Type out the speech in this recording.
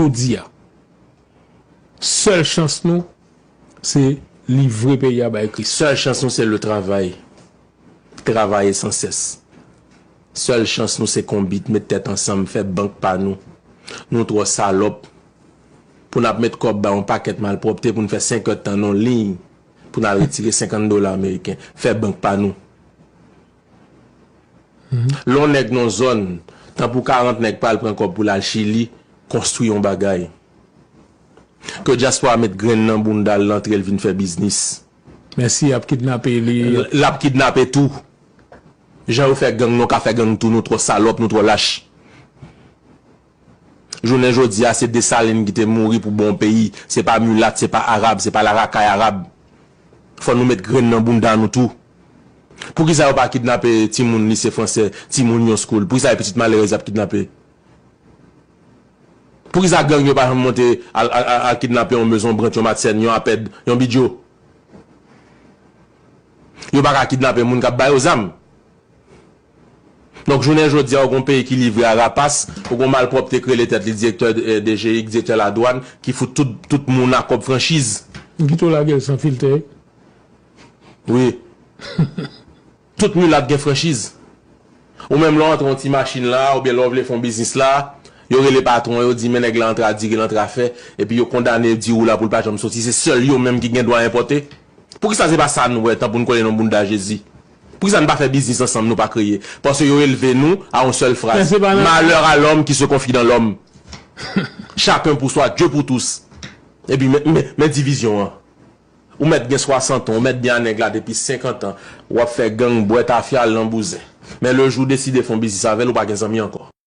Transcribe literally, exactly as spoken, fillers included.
Jodi a, sèl chans nou, se livre peyi a bay Kris. Sèl chans nou, se le travay. Travay san sès. Sèl chans nou, se konbit, met tèt ansanm, fè bank pa nou. Nou twò salòp pou n ap met kòb bay yon pakèt malpwòpte pou n fè senk èdtan nan yon liy pou n al retire senkant dola ameriken. Fè bank pa nou. Lè yon nèg nan zòn, tan pou karant nèg pa al pran kòb pou l al Chili, konstwi yon bagay. Ke dyaspora met grenn nan bounda l, l antre, l vin fè biznis. Mèsi, y ap kidnape li. L ap kidnape tou. Jan yo fè gang, nou ka fè gang tou, nou twò salòp, nou twò lach. Jounen jodi a, se Desalin ki te mouri pou bon peyi. Se pa milat, se pa arab, se pa larakay arab. Fò nou met grenn nan bounda nou tou. Poukisa yo pa kidnape timoun lise fransè, timoun yon school? Poukisa e pitit malerèz y ap kidnape? Poukisa gang yo pa janm monte al, al, al, al kidnape yon mezon brant, yon matsèn, yon apèd, yon bidjo? Yo pa ka kidnape moun k ap ba yo zam. Donk, jounen jodi a, ou gon peyi ki livre a rapas, ou gon malpwòpte k rele tèt li direktè, eh, D G I, direktè ladwàn, ki fout tout, tout moun a kòb franchiz. Kite w lage l san filtè. Wi. Tout milat gen franchiz. Ou menm lè w antre yon ti machin la, oubyen lè w vle fè yon biznis la, yo rele patwon, yo di, men nèg la antre a dire, l antre a fè, epi yo kondane, yo di ou la pou l pa janm soti. Se sèl yo menm ki gen dwa enpòte. Poukisa se pa sa nou wè, tan pou n kole nan bounda Jezi? Poukisa n pa fè biznis ansanm, nou pa kreye? Paske yo elve nou a yon sèl fraz. Malheur à l'homme qui se confie dans l'homme. Chacun pour soi, Dieu pour tous. Epi men, men, men divizyon an. Ou mèt gen swasant an, ou mèt byen a nèg la depi senkant an, w ap fè gang, bwè tafya, al nan bouzen. Men le jou w deside fè yon biznis avè l, ou pa gen zanmi ankò.